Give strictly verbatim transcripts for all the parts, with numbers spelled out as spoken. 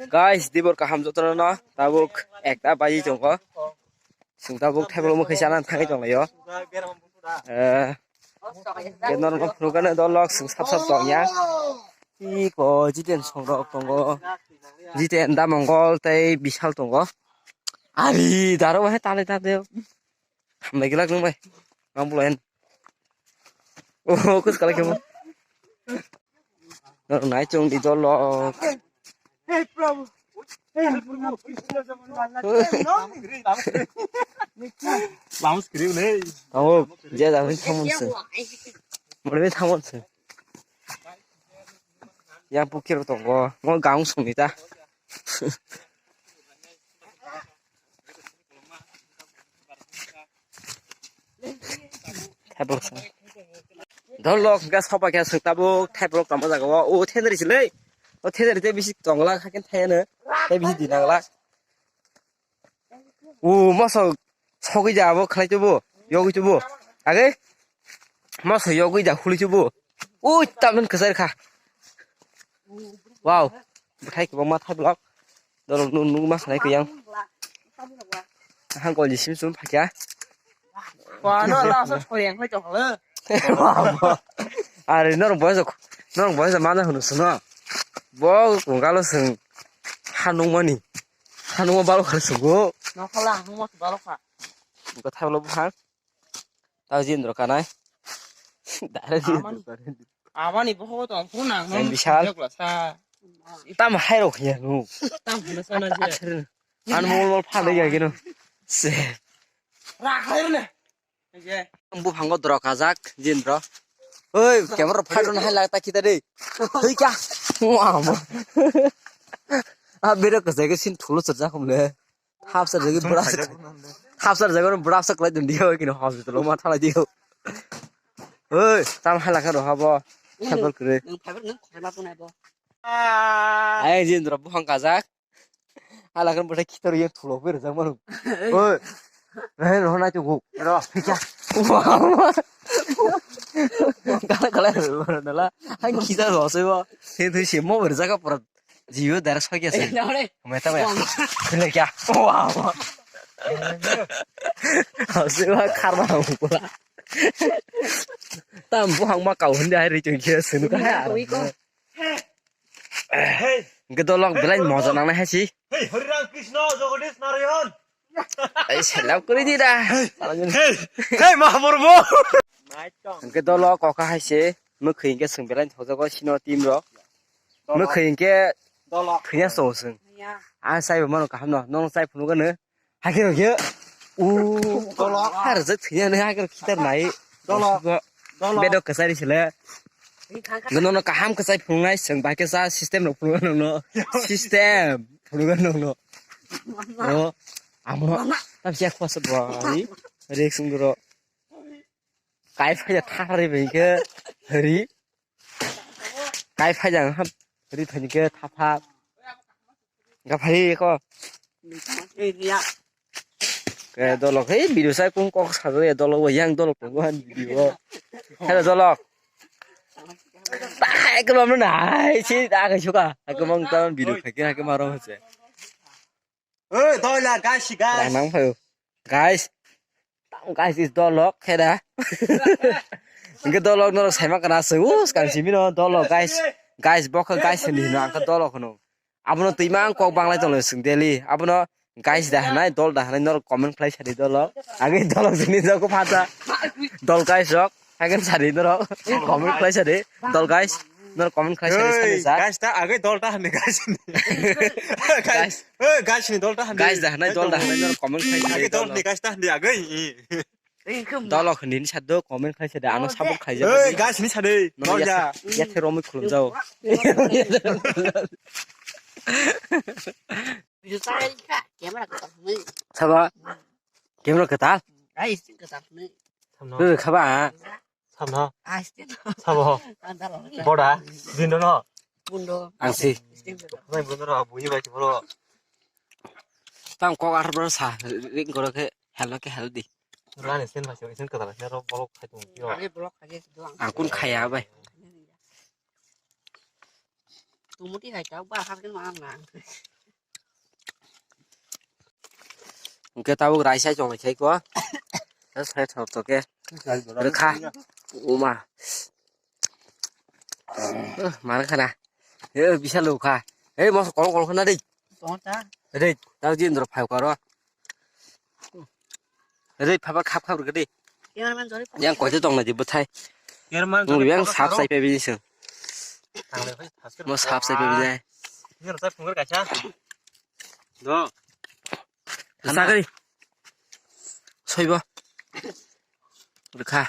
Guys, dibor kaham jotono no tabuk ekta baji tongo. Chwng tabuk thaibolo mokhe chana thangwi tonglaio. Eh, ke norok no phunukgano dolok chwng sap sap tongya. Iko Jiten songrok tongo. Jiten da Mongol tei Bishal tongo. Ari daro wahe tale tade. Hambai glak nung bai. Ngam bulo en. Oh, kus kala kemo. Nor nai chung di dolok. Hey, Prabhu. Hey, Prabhu. Lama screen nei. Tamo, je da hin thamon se. Mori thamon se. Yang pukir tongo. Mo gaung sungni ta. Thaiplok sa. Dolok ga sopa khe suk tabuk thaiplok tamo jaga o. O thenri silei. O thenri te bisi tongla kha khe thayano. Te bisi dinangla. O moso sogwi ja abo khlai tubu. Yogwi tubu. Age moso yogwi ja khuli tubu. Ui tamin kwchar kha. Wow. Bwthai kwbangma thaiplok. Dolok nu nu ma sanai kuyang. Aha gol jisim sum phakya. Wano la so sori ang lai tong le. Are norok boys, norok boys mana hunu suno. Bo kungalo sung hanung mani. Hanung ma balo khar sugo. Nokhala hanung ma balo kha. Buka thaiplok buphang. Tao jindro kanai. Dare jindro. Amani bohogo tong phuru nang. Yang bisal. Tam hai rok ya nu. Tam phuru sana je. An mol mol phalai ya gino. Se. Ra khai ne. Je. Buphango doro kajak jindro. Oi, camera phai ron hai lagta kita de. Hei kya? Wah. Ah, bero kajak sin thulo chajak humle. Hapsar jagwi bwrapsa. Hapsar jagwi bwrapsa kwlai don diyo kino hospital o ma thalai diyo. Oi, tam halakha roha bo. Khapar kwrwi. Nwng phaibar nwng khorma tongnai bo. Ai jindro buphang kajak. Halakha bwthai khitor ye thulo berjak manu. Oi. Hai roha nai tugu. Ro phikya. Kala kala roha nala. Hai khija ro sebo. He thui se mo berjak pura. Jiyo dar soi kya se. Hame ta ya. Kile kya? Wow. Hase wa karma hukula. Tam buhang ma kau hindi hai ri chung kya sunu ka hai. Hey. Gedolok belai moja nang na hai si. Hey, Hari Ram Krishna, Jagadish Narayan. Ai selap kuri di da. Hey, hey, Mahaprabhu. Hingke dolo koka hai se, mwkhwi hingke chwng belai thokjago sino team rok. Mwkhwi hingke thwina tongo chwng. Ang chaibo mano kaham no, nono chai phunukgwno. Hakhe rokhe, u, dolo. Harjak thwina hwnwi hakhe rok khitar nai. Dolo. Dolo. Bedok kwchari sile. Nono kaham kwchai phunuknai chwng bai khe cha system rok phunukgwno nono. System phunukgwno nono. O, amo. Tam siya khwasa bwrwi. Rek sungdoro. Kai phai da thari bai khe ri. Kai phai da ha ri thani khe tha tha. Ga phai ko. Ke dolok he video sai kung kok sa ya dolok yang dolok ko han video. Hello dolok. Hai ko mom nai si da ga suka. Hai ko mong ta video khai ke hai ko maro se. Oi, doila, guys, guys. Nang phai. Guys. Tang guys is dolok kheda. Hingke dolok norok saima kana se. Us kan simi no dolok guys. Guys bokha guys ni no angka dolok no. Abono twi mang kok banglai tolo sing daily. Abono guys da hanai dol da hanai norok comment khlai sadi dolok. Agi dolok sini joko phacha. Dol guys rok. Hagen sari norok comment khlai sari dol guys. Norok comment khlai sari sani sa. Guys ta age dol ta hande guys. Guys. Hey, guys ni dol ta hande. Guys da hanai dol da hanai norok comment khlai sari. Age dol ni guys ta hande age. Dolok hindi ni sado comment khlai sari ano support khlai jani. Hey, guys ni sade. Dol ya. Ya the romoi khulum jao. Saba. Camera ketal. Ai, ketal ni. Samno. Khaba. Samno. Ai, sabo. Boda. Dindo no. Bundo. Angsi. Nai bundo no buyi bai bro. Tam kok ar bro sa ring koro ke hello ke healthy. Rani sen ma sen ketal ne ro bolok khai tung. Ani bolok khai doang. Ang kun khaya bai. Tumuti hai tau ba hak ma ang na. Hwnkhe tabuk raisa chonglai khai ko. Sai thok thok khe. Rwkha. Uma. Mana khana. He bisa lukha. He mos kolong kolong khana dei. Tongo ta. Dei, tau jin dro phai karo. Rei phaba khap khap rwgwdi. Yang koito tong nadi bwthai. Yang sap sai pe bini sung. Mo sap sai pe bini. Yang sai phungar kaisa. Do. Sagri. Soibo. Rwkha.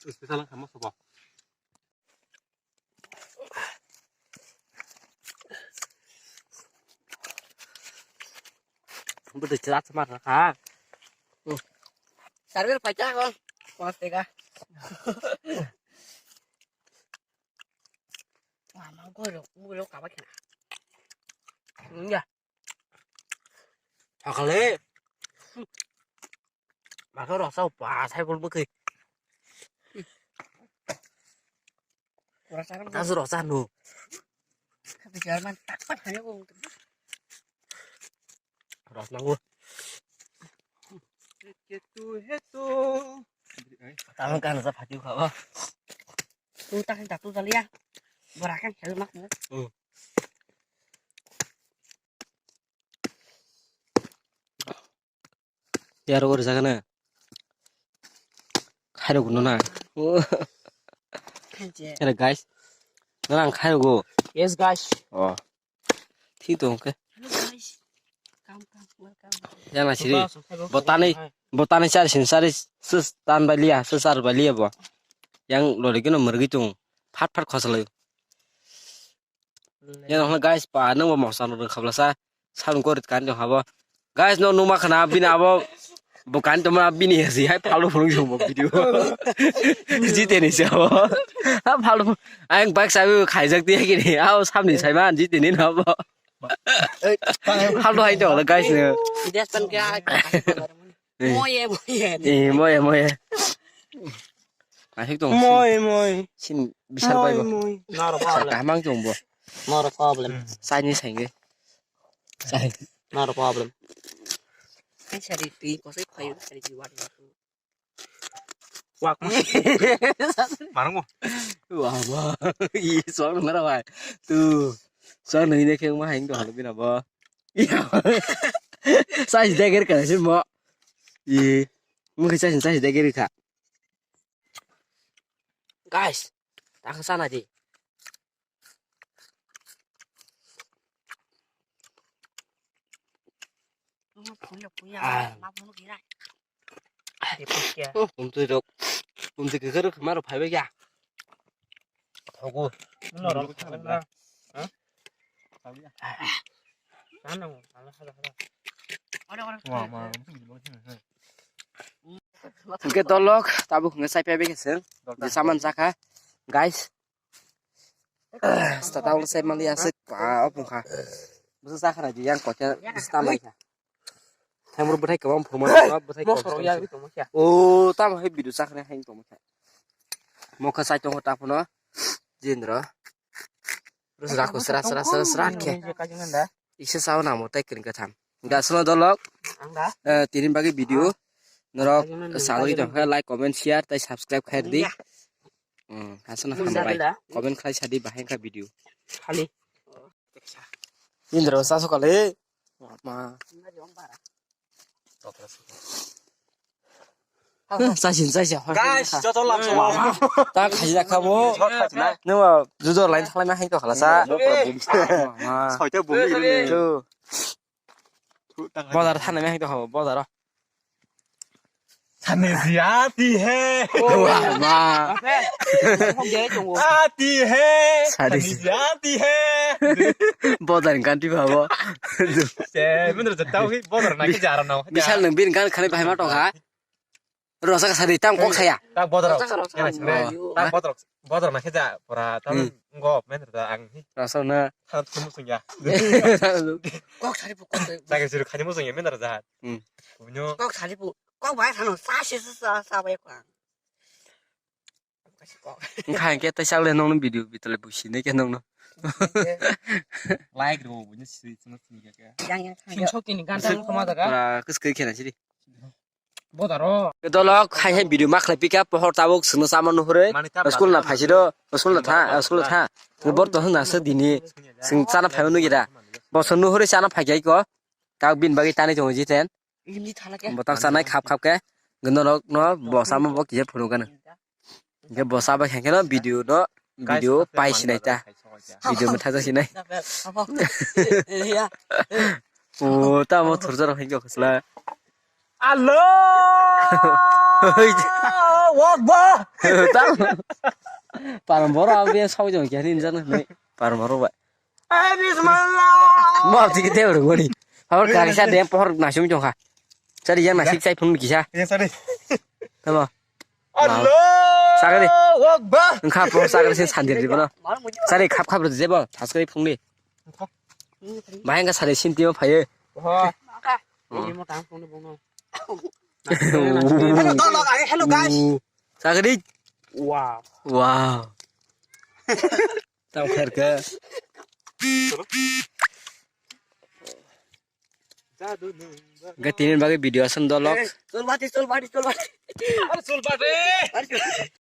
Special ang sama sobo. Bwtwi chwla chwma rwkha. Sarbil pacha ko. Panas tega. Mama goro, goro kaba kena. Ya. Sakale. Maka rasa upa, saya pun beke. Rasa apa? Tasu rasa nu. Tapi jangan tak pat hanya kok. Rasa nangu. Itu itu. Tahu kan rasa pati kau. Tu tak tak tu kali ya. Berakan saya mak. Yar ori jagana. Khairok no na. Kanje. Kare guys. Nang khairok go. Yes guys. Oh. Thik to hwnkhe. Hello guys. Come come welcome. Yang na siri. Botani botani char sin sari sus tan baliya sus ar baliya bo. Yang lori kino murgi tung. Phat phat khosalai. Yang hwnna guys pa nang bo moksa no rwkha blasa. Sabung kori kan jong habo. Guys no numa khana bini abo. Bo kan to ma bini hesi hai phalu phulung jong bo video. Jite ni se abo. Ha phalu. Ang bike sabi khaijak tiya kini. Abo sabni sai man jite ni no abo. Phalu hai to guys no. Bidas pan kya? Eh. Moye moye. Eh moye moye. Asik tong. Moye moye. Sin bisal bai bo. Moye moye. Not a problem. Kaham ang tong bo. Not a problem. Sai ni sai nge. Sai. Not a problem. Ai sari pi ko sai khai sari pi wat. Wak ma. Marang mo. Wah wah. I suang nara wah. Tu. Suang nang ini keng ma haing tu halu bina bo. Iya. Sai si dagger kana si mo. I. Mungkin sai sai dagger ka. Guys, tak sana di. Umtwi rok, umtwi kwkhwrwk maro phaibai kha. Thogo. Hwnkhe dolok tabuk hwnkhe chai phaibai kha chwng. Je saman chakha, guys. Sta tang sai mali aswk pa opung kha. Bwsa sakha na di yang kocha bwsa tamai kha. Thamur bwthai kwbang phuma bwthai. O tamo hai bidu sakha hai tongma kha. Mokha sai tongo taphano jindro. Rus rako sra sra sra sra khe. Isa sao namo tai kring katham. Gasno dolok. Tini bagi video norok saloi tongkha like comment share tai subscribe khair di. Hmm, asana hambai. Comment khai sadi bahai ka video. Khali. Indro sa sokale. Ma. Sasin saisa. Guys, joto lam sama. Ta khaji da khabo. Numa jujor line thalai ma hai to khala sa. Ma. Soita bumi. Tu. Bazar thana ma hai to khabo bazar. Sani si aati hai. Wah, ma. Aati hai. Sani si aati hai. Bodar ganti babo. Se, mundar jatau hi bodar na ki jara na. Bisal nang bin gan khani bahai ma tong ha. Rosa ka sari tam kok saya. Tak bodar. Tak bodar. Bodor na khe ja pura tam ngo men da ang hi. Rasa na. Than thum sung ya. Kok sari pu kok. Jaga suru khani mo sung ya men da ja. Hmm. Bunyo. Kok sari pu kok bai thano sa se sa sa bai kwa. Wngkha hwnkhe tei chak le nongno video bitole buisi nai khe nongno. Like rw buino sri chwngno sini khe. Yang yang thang. Sing sok tini ganta khoma daga. Pura kwskwrwi khena siri. Bodaro. Dolok hai hai video ma khlai pika pohor tabuk sungno sama nuhurwi. School na phaisi do, school na tha, school na tha. Bor to hwnna se dini sing chana phai nugi da. Boso nuhurwi chana phai kai ko. Tabuk bin bagwi tani tongo jiten. Botak sanai khap khap khe. Gwnarok no bo sama bo kije phuru gana. Hingke bo sama khe no video no video pai sinai ta. Video motha ja sinai. O ta mo thurjar hingke khosla. Allah. Wah bah. Param boro abi sawi jong kya ni jana. Param boro ba. Ai, bismillah. Mo tiki te ro gori. Hor kari sa de pohor nasum jong kha. Sari yang nasik sai phung kisa. Yang sari. Tamo. Allah. Sagadi. Akbar. Engkha pohor sagadi sin sandir di bono. Sari khap khap ro jebo. Thaskari phung di. Bahai engkha sari sin timo phaye. Wah. Ini mau tang phung di bono. Hello, hello, guys. Sagadi. Wow. Wow. Tamo khair khe. Hingke tini bagwi video aswk dolok. Chol bati, chol bati, chol bati. Are chol bati.